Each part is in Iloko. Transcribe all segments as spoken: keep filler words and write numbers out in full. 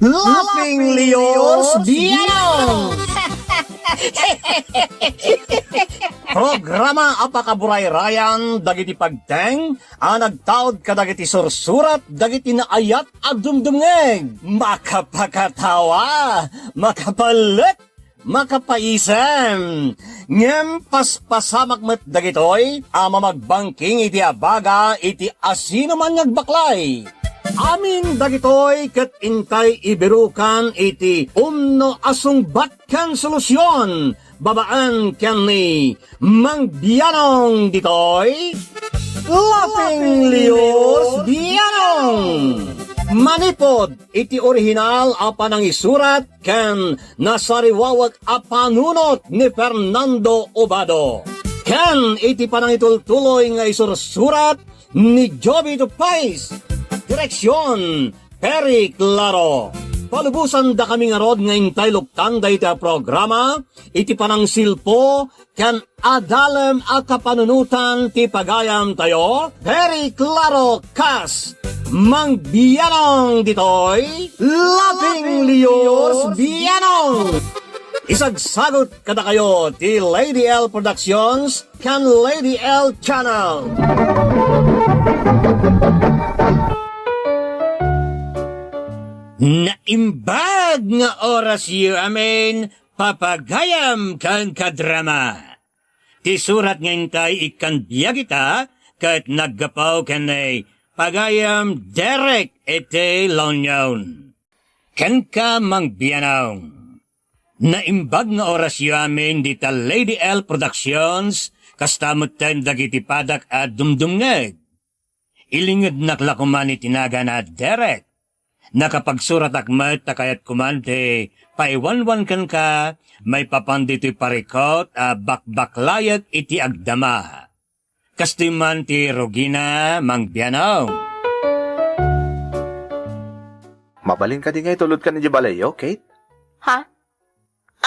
Laughing Leos Bianong! Programa a pakaburayrayan dagiti pagteng a nagtaud kadagiti sursurat dagiti naayat a dumdumngeg. Makapakatawa, makapalek, makapaisem. Ngem paspasamak met dagitoy a mamagbangking iti abaga iti asinoman nga agbaklay. Amin dagitoy ket intay ibirukan iti umno a sungbat ken solusion babaen ken ni Mang Bianong ditoy, Laughing Leos Bianong. Manipod iti orihinal a panangisurat ken nasariwawek a panunot ni Fernando Obado, ken iti panangitultuloy nga isursurat ni Joby Tupais. Direksion, Perry Claro. Palubosan dakami ngarud nga intay luktan dayta a programa iti panangsilpo ken adalem a kapanunotan ti pagayamtayo, Perry Claro kas Mang Bianong ditoy, Laughing Leos Bianong. Isagsagut kadakayo ti Lady L Productions ken Lady L Channel. Naimbag nga orasyo amin, papagayam ken kadrama. Ti surat nga intay ikkan biag ita ket naggapu ken ni pagayam Derek iti La Union. Kenka, Mang Bianong. Naimbag nga orasyo amin dita Lady L Productions, kasta metten dagiti padak a dumdumngeg. Ilingednak la koman iti nagan a Derek. Nakapagsuratak met ta kayat koman ti paiwanwan kenka maipapan ditoy parikut a bakbaklayek iti agdama. Kastoy man ti rugina, Mang Bianong. Mabalin kadi nga itulodkan idiay balayyo, Kate? Ha?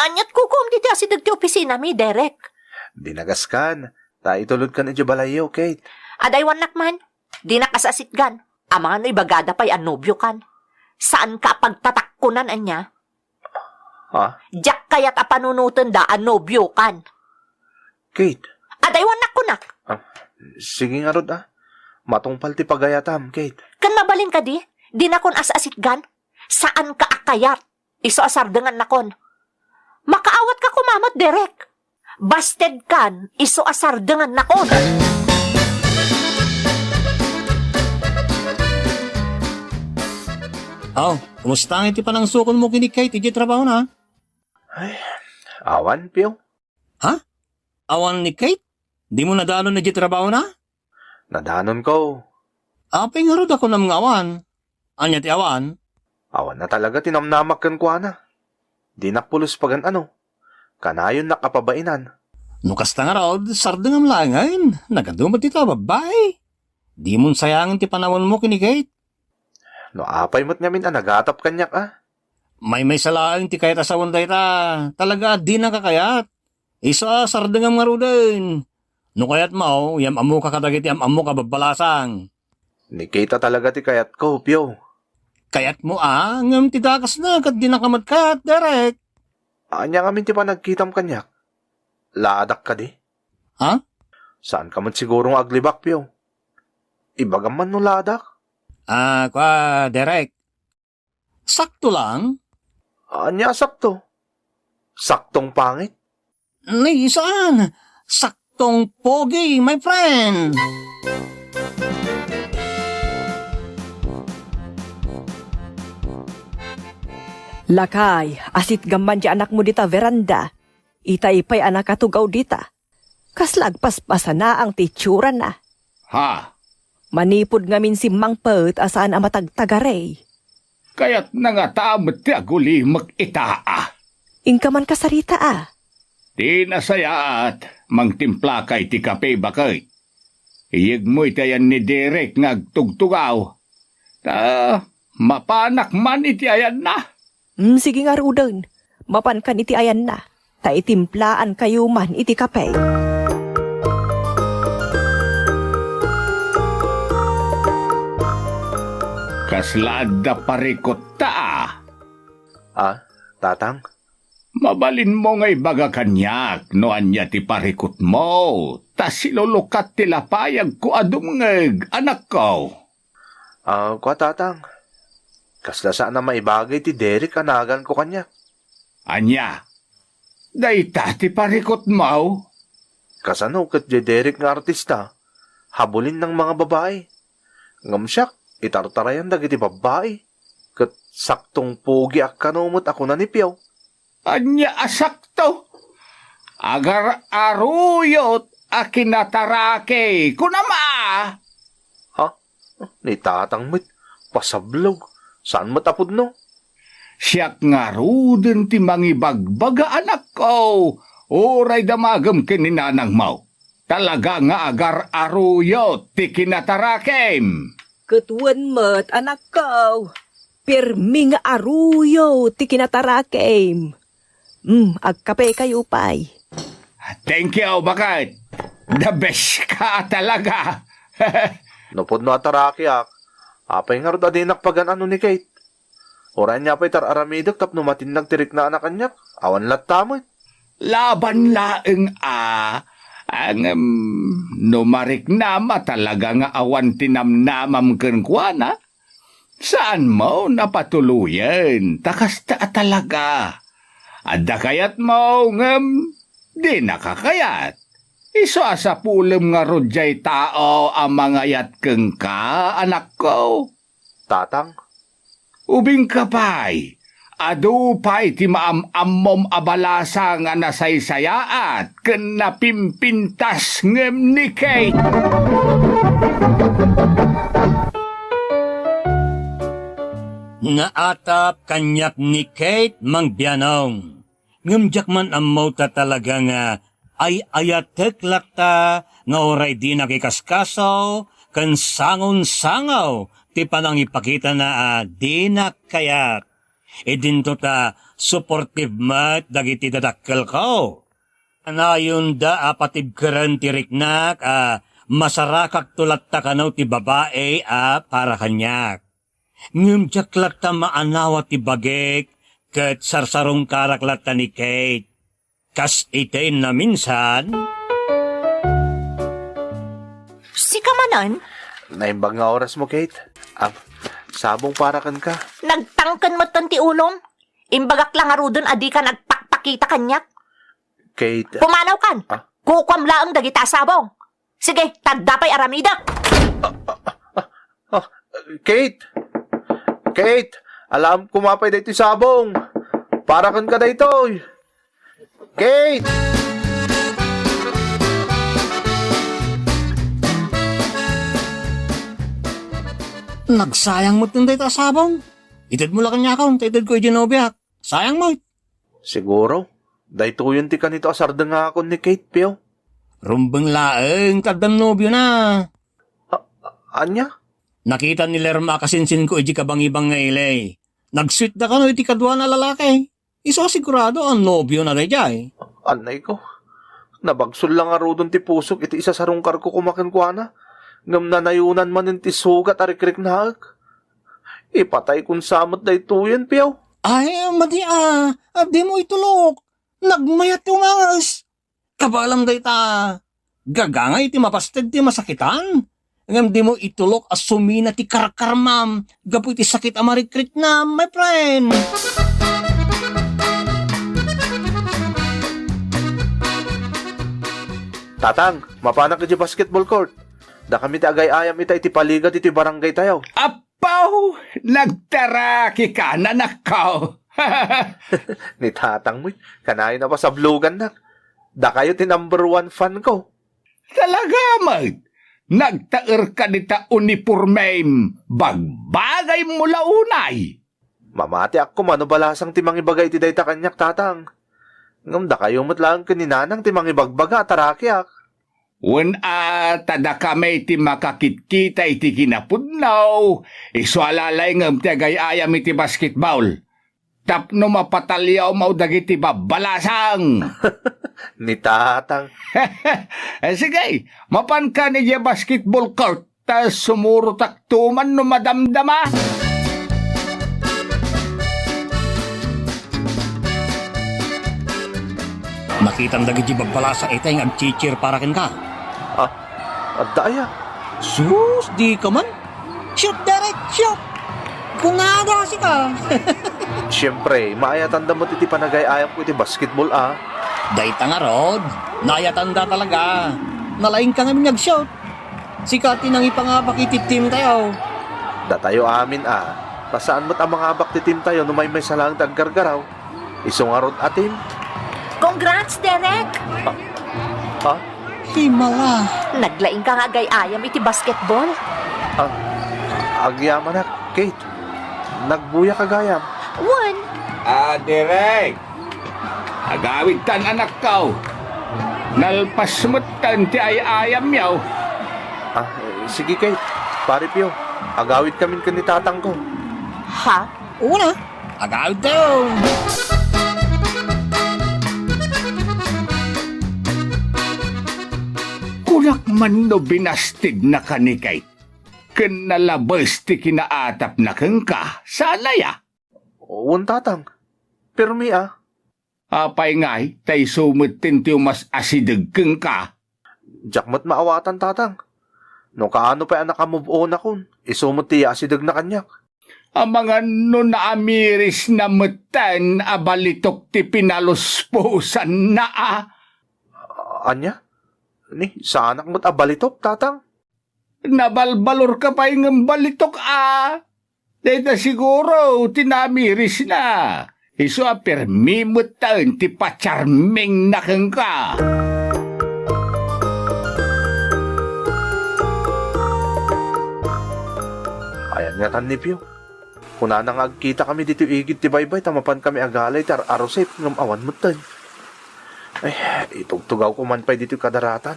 Aniat kukuam ditoy asideg ti opisinami, Derek? Dinagaskan, ta itulodkan idiay balayyo, Kate. Adaywannak man, dinak as-asitgan. Amangan no ibagada pay a nobiokan. Saanka a pagtatakkonan ania? Ha? Diak kayat a panunotenda a nobiokan. Kate. Adaywannak kunak. Ah, sige ngarud, ah. Matungpal ti pagayatam, Kate. Ken mabalin kadi, dinakon as-asitgan. Saanka a kayat. Isu a sardengannakon. Makaawatka koma met, Derek. Bastedkan, isu a sardengannakon. Aw, kumusta nga iti panangsukonmo ken ni Kate idiay trabahona? Ay, awan, Pio. Ha? Awan ni Kate? Dimo nadanon idiay trabahona? Nadanonko. Apay ngarud a kunam nga awan? Ania ti awan? Awan na talaga ti namnamak kenkuana. Dinak pulos pagan-ano. Kanayonnak a pabainan. No kasta ngarud, sardengam laengen. Nagadu met dita a babbai. Dimon sayangen ti panawenmo ken ni Kate. No apay met ngamin a nagatap kaniak, a? Maymaysa laeng ti kayat a sawen dayta. Talaga a dinaka kayat. Isu a sardengam ngaruden. No kayatmo, yam-ammoka kadagiti am-ammok a babbalasang. Ni Kate a talaga ti kayatko, Pio. Kayatmo a, ngem ti dakesna ket dinaka met kayat, Derek. Ania ngamin ti panagkitam kaniak? Laadak kadi? Ha? Saanka met siguro nga aglibak, Pio. Ibagam man no laadak? Ah, kua, Derek. Sakto lang. Ania sakto? Saktong pangit? Nay, saan? Saktong pogi, my friend. Lakay, asitgam man ti anakmo dita veranda. Itay pay a nakatugaw dita. Kasla agpaspasanaang ti itsurana. Ha? Manipud ngamin simmangpet a saan a matagtagari. Kayatna ngata met ti agulimek ita a. Inka man kasarita a. Ti nasayaat, mangtimplaka iti kape, baket. Iyegmo iti ayan ni Derek nga agtugtugaw. Ta mapanak man iti ayanna. Mm, sige ngaruden. Mapankan iti ayanna, ta itimplaankayo man iti kape. Kasla adda parikutta a. Ah, Tatang? Mabalinmo nga ibaga kaniak no ania ti parikutmo, ta silulukat ti lapayagko a dumngeg, anakko. Ah, kua, Tatang. Kasla saan a maibagay ti Derek a naganko kaniak. Ania? Dayta ti parikutmo? Kasano ket diay Derek nga artista, habulinan nga babai. Ngem siak, itartarayan dagiti babbai. Ket saktong pogiak kano met a kuna ni Pio. Ania a sakto? Agar-aruyot a kinataraki, kunam a? Ha? Ni Tatang met, pasablog. Saan met a pudno? Siak ngaruden ti mangibagbaga, anakko. Uray damagem ken ni nanangmo. Talaga nga agar-aruyot ti kinatarakim. Ket wen met, anakko. Pirmi nga aruyot ti kinatarakim. Mm, agkapekayo pay. Thank you, baket. The best ka talaga. No pudno a tarakiak, apay ngarud a dinak pagan-ano ni Kate? Uray ania pay tar-aramidek tapno matinnag ti riknana kaniak, awan latta met. Laban laeng a, ngem no mariknam a talaga nga awan ti namnamam kenkuana, saanmo a patuloyen, ta kasta a talaga. Adda kayatmo, ngem dinaka kayat. Isu a sapulem ngarud diay tao a mangayat kenka, anakko. Tatang? Ubingka pay, adu pay ti maam-ammom a balasang a nasaysayaat ken napimpintas ngem ni Kate. Naatap kaniak ni Kate, Mang Bianong. Ngem diak man ammo ta talaga nga ay-ayatek latta nga uray dinak ikaskaso ken sangon-sangaw ti panangipakitana a dinak kayat. Idinto ta supportive met dagiti dadakkelko. Kanayonda a patibkeren ti riknak a masarakakto latta kano ti babai a para kaniak. Ngem diak latta maanawa ti bagik ket sarsarungkarak latta ni Kate. Kas iti naminsan. Sika manen? Naimbag nga orasmo, Kate. Ah, sabong para kenka. Nagtangken metten ti ulom. Imbagak la ngaruden a dika nagpakpakita kaniak. Kate. Pumanawkan. Ah? Kukuam laeng dagita a sabong. Sige, tadda pay aramidek. Ah, Kate! Kate! Alam ko mapay daytoy sabong! Para kenka daytoy! Kate! Nagsayang met dayta a sabong. Itedmo la kaniakon, ta itedko idiay nobiak. Sayang met. Siguro, daytoyen ti kanito a sardengakon ni Kate, Pio. Rumbeng laeng ta addan nobiona. A-, a-, ania? Nakita ni Lerma a kasinsinko idiay kabangibang nga ili. Nagsuitda kano iti kaduana a lalaki. Isu a sigurado a nobiona daydiay. Annay ko. Nabagsol la ngaruden ti pusok iti isasarungkarko koma kenkuana. Ngem nanayonan manen ti sugat a rikriknaek. Ipataykon sa met daytoyen, Pio. Ay, madi a, a, dimo itulok. Nagmayat ti umanges. Kabaelam dayta. Gagangay ti mapasted ti masakitan. Ngem dimo itulok a sumina ti karkarmam gapu iti sakit a marikriknam, my friend. Tatang, mapanak idiay basketball court. Dakami ti agay-ayam ita iti paligat iti barangay tayo. Ap-, Apo, nagtaraki ka, nanakko. Ni tatang met, kanayon a pasablogannak. Dakayo ti number one fan ko. Talaga met, nagtaerka dita unipormem, bagbagaymo la unay. Mamatiak koma no balasang ti mangibaga iti dayta kaniak, tatang. Ngem dakayo met laeng ken ni nanang ti mangibagbaga a tarakiak. Wen a, ta dakami ti makakitkita iti kinapudno, isu a lalayngem ti agay-ayam iti basketball. Tapno mapataliawmo dagiti babbalasang. Ni tatang. Eh, sige, mapanka idiay basketball court, ta sumurotakto man no madamdama. Nakitam dagiti babbalasang itay nga agchi-cheer para kenka. Ah, adda aya? Sus, dika man. Shoot, Derek, shoot! Kungada sika! Siempre, maayatanda met iti panagay-ayamko iti basketball, a. Dayta ngarud, naayatanda talaga. Nalaingka ngamin nga ag-shoot. Sika ti nangipangabak iti team tayo. Datayo amin, a. Ta saan met a mangabak ti team tayo no maymaysa laeng ti aggargaraw. Isu ngarud a team. Congrats, Derek! Ah? Ah? Himala. Naglaingka nga agay-ayam iti basketball. Ah, agyamanak, Kate. Nagbuyak gayam. Wen. Ah, Derek. Agawidtan, anakko. Nalpas metten ti ay-ayamyo. Ah, sige, Kate. Pare Pio, agawidkamin ken ni tatangko. Ha? Una, agawidtayo. Kunak man no binastidnaka ni Kate, ken nalabes ti kinaatapna kenka, saan aya? Wen, tatang. Permi, a. Apay ngay, ta isu met ti umas-asideg kenka? Diak met maawatan, tatang. No kaano pay a nakamove-onakon, isu met ti yaasidegna kaniak. Amangan no naamirisna metten a balitok ti pinalusposanna, a. Ania? Ni, saanak met a balitok, tatang? Nabalbalorka pay ngem balitok, a. Dayta siguro ti namirisna. Isu a permi metten ti pa-charmingna kenka. Ayan nga tan ni Pio. Kunana nga agkitakami ditoy igid ti baybay ta mapankami agala iti ar-arusip ngem awan metten. Ay, itugtugawko man pay ditoy kadaratan.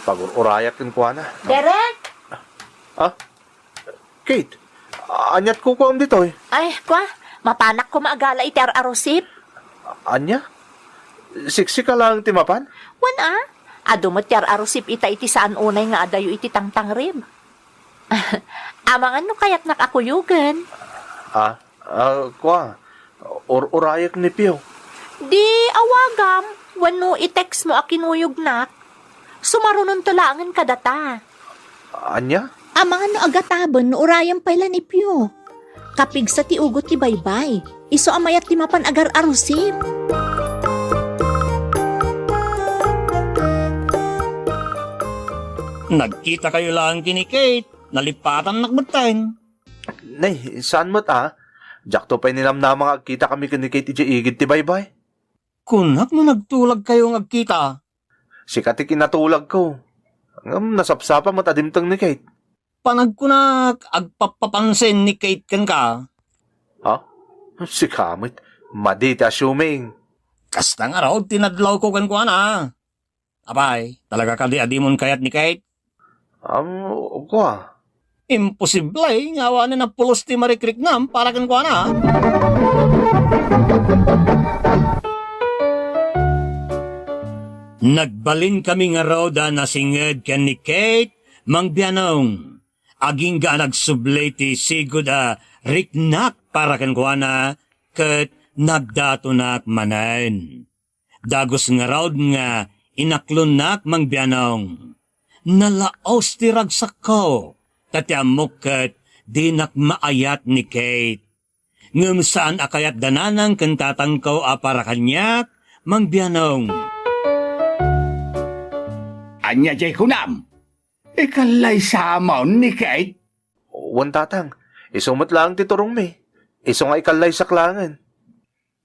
Pagur-urayak kenkuana. Derek! Ah? Kate, aniat kukuam ditoy? Ay, kua, mapanak koma agala iti ar-arusip. Ania? Siksika laeng ti mapan? Wen a, adu met ti ar-arusip ita iti saan unay nga adayo iti tangtangrib. Amangan no kayatnak a kuyogen. Ah, ah, kua, ur-urayek ni Pio. Di awagam, wenno i-text mo a kinuyognak. Sumarunonto laengen kadata. Ania? Amangan no agataben no urayem pay la ni Pio. Kapigsa ti ugot ti baybay. Isu a mayat ti mapan agar-arusip. Nagkitakayo laeng ken ni Kate. Nalipatannak metten. Nay, saan met a? Diakto pay ninamnama nga agkitakami ken ni Kate idiay igid ti baybay. Kunak no nagtulagkayo nga agkita. Sika ti kinatulagko. Ngem nasapsapa met a dimteng ni Kate. Panagkunak, agpappapansin ni Kate kenka. Ha? Sika met, madi ti assuming. Kasta ngarud ti nadlawko kenkuana. Apay, talaga kadi a dimon kayat ni Kate? Am, kua. Imposible nga awanen a pulos ti marikriknam para kenkuana. Nagbalinkami ngarud a nasinged ken ni Kate, Mang Bianong. Agingga a nagsubli ti sigud a riknak para kenkuana ket nagdatonak manen. Dagus ngarud nga inaklonnak, Mang Bianong. Nalaos ti ragsakko, ta ti ammok ket dinak maayat ni Kate. Ngem saan a kayat da nanang ken tatangko a para kaniak, Mang Bianong. Ania diay kunam? Ikallaysam ni Kate? Wen, tatang. Isu met laeng ti turongmi. Isu nga ikallaysak laengen.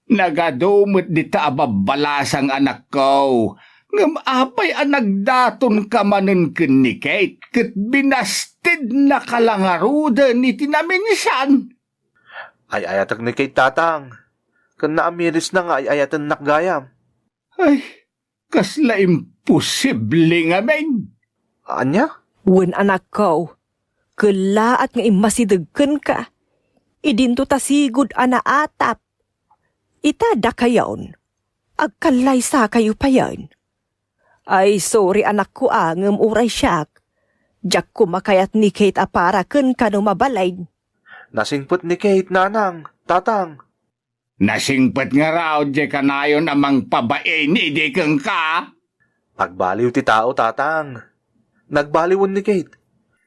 Nagadu met dita a babbalasang, anakko. Ngem apay a nagdatonka manen ken ni Kate ket binastidnaka la ngaruden iti naminsan? Ay-ayatek ni Kate, tatang. Ken naamirisna nga ay-ayatennak gayam. Ay, kasla imposible ngamin. Ania? Wen, anakko, kellaat nga immasideg kenka. Idinto ta sigud a naatap. Ita dakayon, agkallaysakayo payen. Ay, sorry, anakko, a, ngem uray siak, diak koma kayat ni Kate a para kenka no mabalin. Nasingpet ni Kate, nanang, tatang. Nasingpet ngarud diay kanayon a mangpabain idi kenka? Agbaliw ti tao, Tatang. Nagbaliwen ni Kate.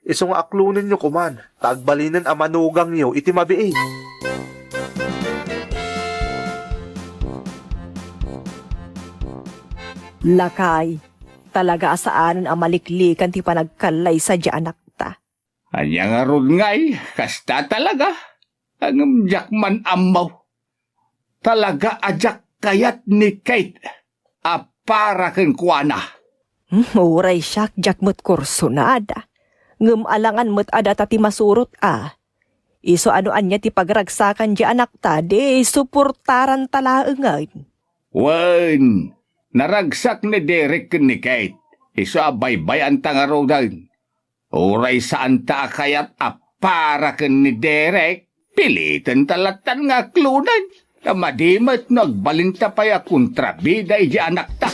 Isu nga aklonenyo koman, ta agbalinen a manugangyo iti mabiit. Lakay, talaga a saanen a maliklikan ti panagkallaysa diay anakta. Ania ngarud ngay, kasta talaga? Ngem diak man ammo. Talaga a diak kayat ni Kate a para kenkuana. Hmm, uray siak, diak met kursunada. Ngem alangan met a data ti masurot a. Isu a no ania ti pagragsakan diay anakta, di suportaranta laengen. Wen, naragsak ni Derek ken ni Kate. Isu a baybay-anta ngaruden. Uray saanta a kayat a para ken ni Derek, pilitenta lattan nga aklonen, ta madi met no agbalinta pay a kontrabida idiay anakta.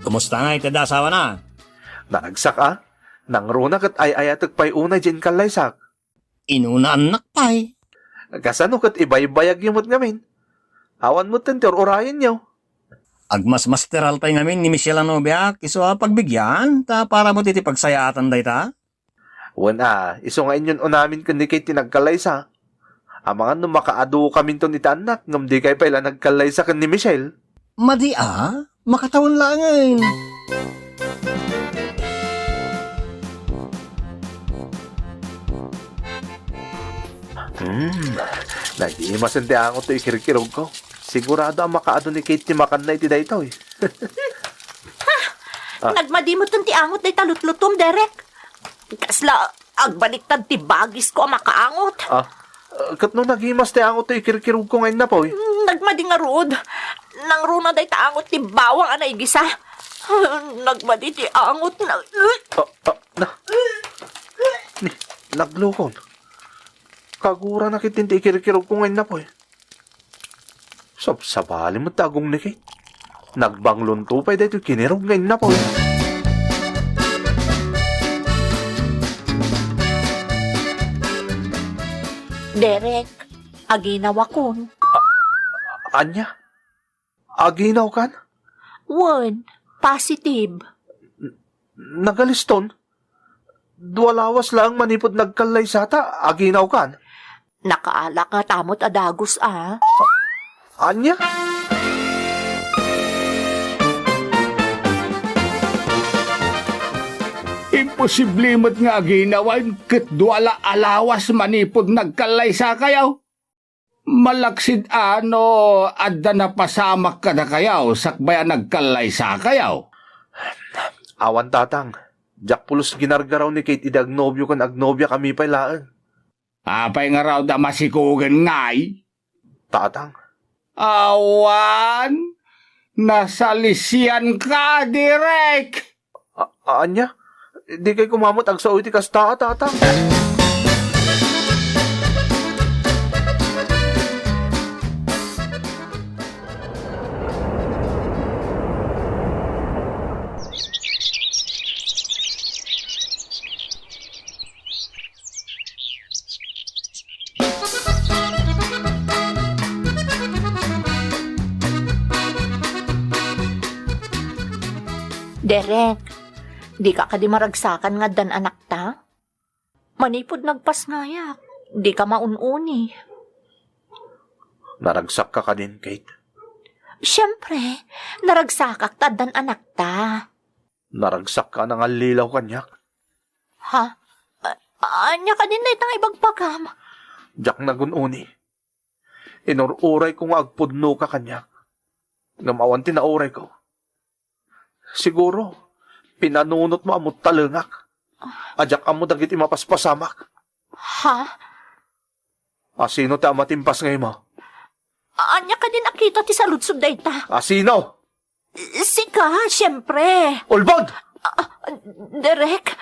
Kumusta ngay ti adda asawana? Naragsak a. Nangruna ket ay-ayatek pay unay diay inkallaysak. Inunaannak pay. Kasano ket ibaybayagyo met ngamin? Awan metten ti ur-urayenyo. Agmasmasteral pay ngamin ni Michelle a nobiak, isu a pagbigyan, ta para met iti pagsayaatan dayta. Wen a, isu nga inyon unamin ken ni Kate ti nagkallaysa. Amangan no makaadu kaminton iti annak, ngem dikay pay la nagkallaysa ken ni Michelle. Madi a, makatawen laengen. Hmm, nagimasen ti angot ti ikirkirogko. Sigurado a makaadu ni Kate ti makanna iti daytoy. Ah. Nagmadi metten ti angot dayta lutlutom, Derek. Kasla agbaliktad ti bagisko a makaangot. Ah, ket no nagimas ti angot ti ikirkirogko nga innapoy? Mm, nagmadi ngarud. Nangruna dayta angot ti bawang a naigisa. Nagmadi ti angot na. Ah, ah, na. Ni, naglukon. Kagurana ketdin ti ikirkirogko nga innapoy. Sabsabali met ti agong ni Kate. Nagbanglonto pay daytoy kinirog nga innapoy. Derek, aginawakon. A-, ania? Aginawkan? Wen, positive. Nagaliston? Dua lawas laeng manipud nagkallaysata, aginawkan? Nakaalak nga tamot a dagus a. Ania? Imposible met nga aginawan ket dua la a lawas manipud nagkallaysakayo. Malaksid a no adda napasamak kadakayo sakbay a nagkallaysakayo. Awan, Tatang. Diak pulos ginargaraw ni Kate idi agnobio ken agnobiak a mipay laeng. Apay ngarud a masikogen ngay? Tatang. Awan, nasalisianka, Derek! A-, ania? Dikay koma met agsao iti kasta, Tatang. Derek, dika kadi maragsakan nga addan anakta? Manipud nagpasngayak, dika maun-uni. Naragsakka kadin, Kate? Siempre, naragsakak ta addan anakta. Naragsakka a nangallilaw kaniak. Ha? A-, ania kadin dayta nga ibagbagam? Diak nagun-uni. Inur-urayko nga agpudnoka kaniak. Ngem awan ti naurayko. Siguro, pinanunotmo a muttalengak. A diak ammo dagiti mapaspasamak. Ha? Asino ti ama ti impasngaymo? Ania kadin a kita ti saludsod dayta? Asino? Sika, siempre. Ulbod! Derek?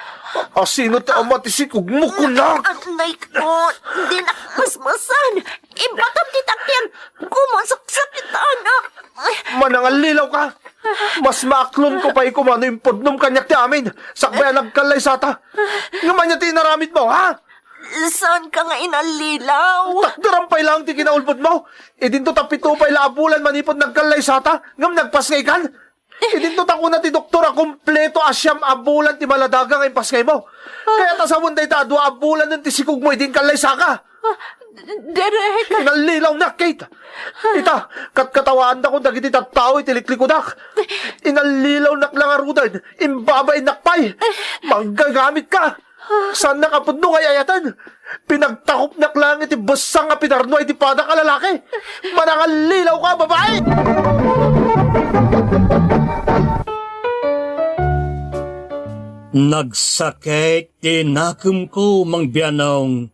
Asino ti ama ti sikog mo, kunak? Anay ko, dinak masmasan. Ibatam ti takyan ko, masaksakitan. Manangallilaw ka! Mas maaklon ko pay koma no impudnom kaniak ti amin. Sakbay a nagkallaysata. Ngem ania ti inaramid mo, ha? Saan ka nga inallilaw? Takderan pay laeng ti kinaulbod mo. Idinto ta pito pay la a bulan manipud nagkallaysata, ngem nagpasngaykan. Idinto ta kuna ti doktor a kompleto a siam a bulan ti maladaga nga impasngay mo. Kayat a sawen dayta a dua a bulanen ti sikog mo idi inkallaysaka. Derek! Inallilaw na, Kate! Ita, katkatawaandakon dagiti tattao iti liklikudak. Inallilaw nak la ngaruden, imbabainnak pay. Manggagamit ka! Saannak a pudno nga ay-ayaten. Pinagtakopnak laeng iti bessang a pinarnua iti padak a lalaki. Manangallilaw ka, babai! Nagsakit ti nakemko, Mang Bianong.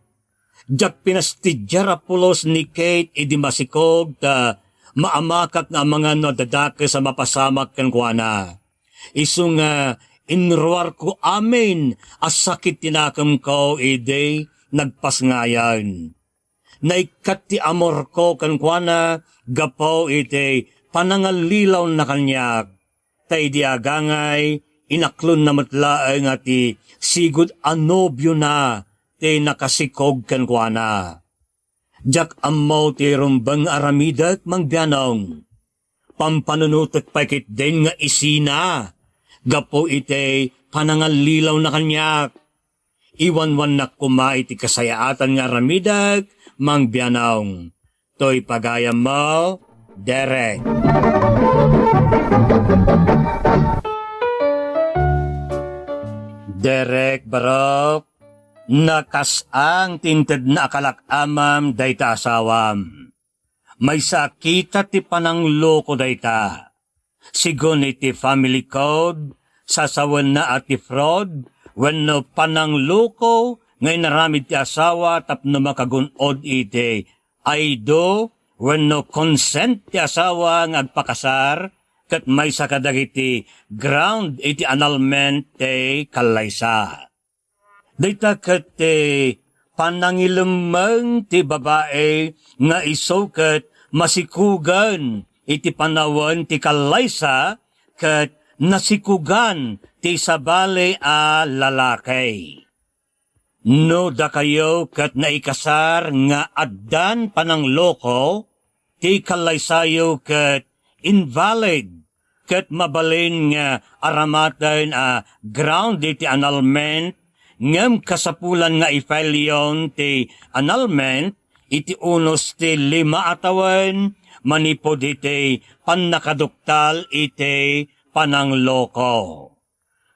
Diak pinastidiar a pulos ni Kate idi masikog ta maamakak nga amangan no adda dakes a mapasamak kenkuana. Isu nga inruarko amin a sakit ti nakemko idi nagpasngayen. Naikkat ti amorko kenkuana gapu iti panangallilawna kaniak, ta idi agangay, inaklonna met laeng a ti sigud a nobiona ti nakasikog kenkuana. Diak ammo ti rumbeng nga aramidek, Mang Bianong. Pampanunotek pay ketdin nga isina gapu iti panangallilawna kaniak. Iwanwannak koma iti kasayaatan nga aramidek, Mang Bianong. Toy pagayammo, Derek. Derek, barok, nakas-ang ti intedna a kalak-amam dayta asawam. Maysa a kita ti panangloko dayta. Sigun iti family code, sasawenna a ti fraud wenno panangloko nga inaramid ti asawa tapno makagun-od iti aydo wenno consent ti asawa nga agpakasar, ket maysa kadagiti ground iti annulment ti kallaysa. Dayta ket ti panangilemmeng ti babai nga isu ket masikugan iti panawen ti kallaysa ket nasikugan ti sabali a lalaki. No dakayo ket naikasar nga addan panangloko, ti kallaysayo ket invalid ket mabalin nga aramaten a ground iti annulment, ngem kasapulan nga i-fileyon ti annulment iti unos ti lima a tawen manipud iti pannakaduktal iti panangloko.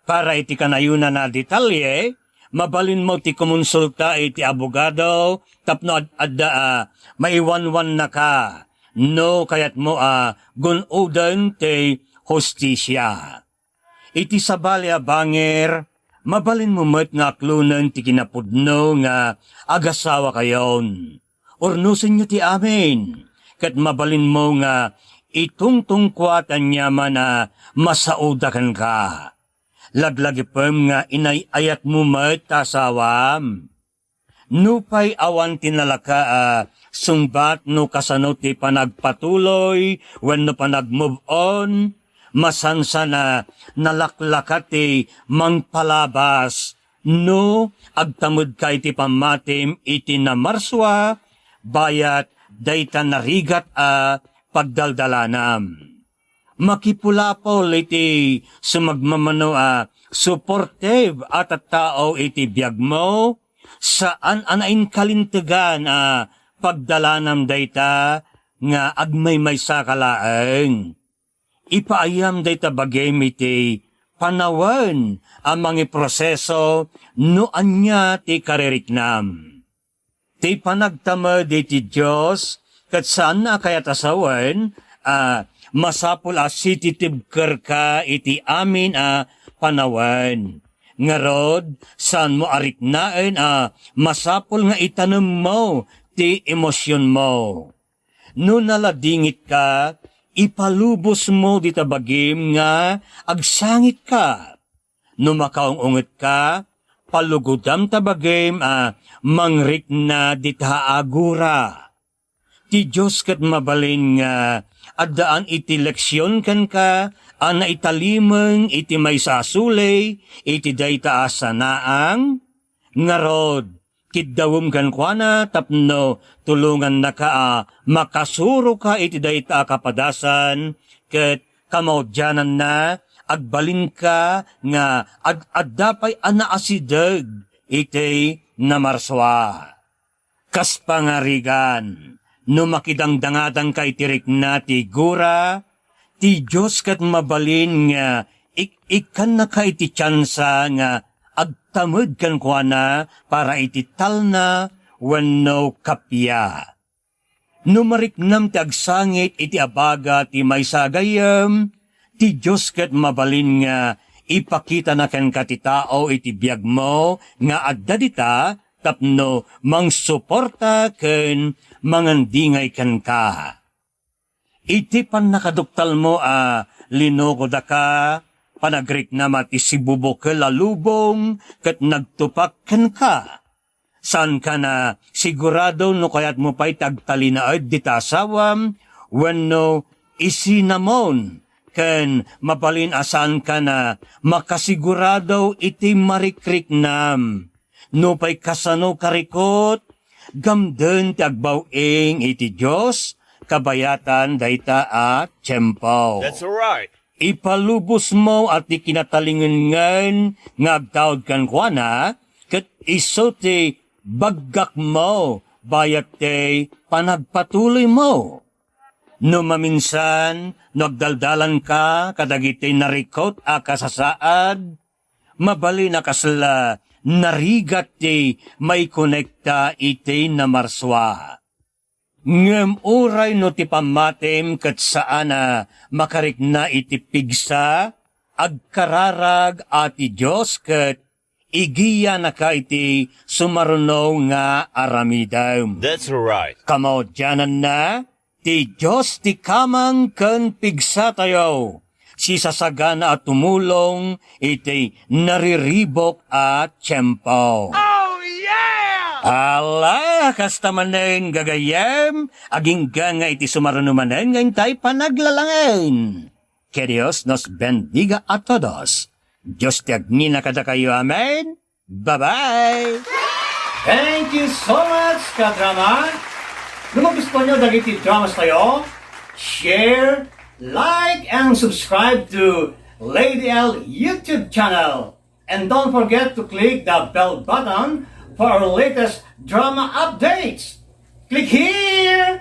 Para iti kanayunan a detalye, mabalinmo ti kumonsulta iti abogado tapno ad-adda a maiwanwannaka no kayatmo a gun-oden ti hustisia. Iti sabali a bangir, mabalinmo met nga aklonen ti kinapudno nga agasawakayon. Urnosenyo ti amin, ket mabalinmo nga itungtungkuat aniaman a masaoda kenka. Laglagipem nga inay-ayatmo met ta asawam. Nupay awan ti nalaka a sungbat no kasano ti panagpatuloy wenno panag-move on, masansan a nalaklaka ti mangpalabas no agtamedka iti pammatim iti namarsua bayat dayta narigat a pagdaldalanam. Makipulapol iti sumagmamano a supportive a tattao iti biagmo, saan a nainkalintegan a pagdalanam dayta nga agmaymaysa ka laeng. Ipaayam dayta bagim iti panawen a mangiproseso no ania ti kaririknam. Ti panagtamed iti Dios ket saanna a kayat a sawen a masapul a sititibkerka iti amin a panawen. Ngarud, saanmo a riknaen a masapul nga itanemmo ti emosionmo. No naladingitka, ipalubosmo dita bagim nga agsangitka. No makaung-ungetka, palugodam ta bagim a mangrikna dita a gura. Ti Dios ket mabalin nga addaan iti leksion kenka a naitalimeng iti maysa a suley iti dayta a sanaang. Ngarud, kiddawem kenkuana tapno tulongannaka a makasuroka iti dayta a kapadasan, ket kamaudiananna, agbalinka nga ad-adda pay a naasideg iti namarsua. Kas pangarigan, no makidangdangadanka iti rikna ti gura, ti Dios ket mabalin nga ik-ikkannaka iti tiansa nga agtamed kenkuana para iti talna wenno kappia. No mariknam ti agsangit iti abaga ti maysa a gayyem, ti Dios ket mabalin nga ipakitana kenka ti tao iti biagmo nga adda dita tapno mangsuporta ken mangandingay kenka. Iti pannakaduktalmo a linukodaka, panagriknam a ti sibubukel a lubong ket nagtupak kenka. Saankan a sigurado no kayatmo pay ti agtalinaed dita asawam wenno isinamon, ken mabalin a saankan a makasigurado iti marikriknam. Nupay kasano karikot, gamden ti agbaw-ing iti Dios kabayatan dayta a tiempo. That's right. Ipalubosmo a ti kinatalingengen nga agtaud kenkuana, ket isu ti baggakmo bayat ti panagpatuloymo. No maminsan, no agdaldalanka kadagiti narikot a kasasaad, mabalin a kasla narigat ti maikonekta iti namarsua. Ngem uray no ti pammatim ket saan a makarikna iti pigsa, agkararag a ti Dios ket igiyanaka iti sumaruno nga aramidem. That's right. Kamaudiananna, ti Dios ti kamang ken pigsatayo, sisasagana a tumulong iti nariribuk a tiempo. Oh, yeah! Ala, kasta manen, gagayyem, agingga nga iti sumaruno manen nga intay panaglalangen. Que Dios nos bendiga a todos. Dios ti agngina kadakayo. Amen. Bye-bye! Thank you so much, kadrama! No magustuhan nyo dagiti dramas tayo, share, like, and subscribe to Lady L YouTube channel. And don't forget to click the bell button for our latest drama updates. Click here!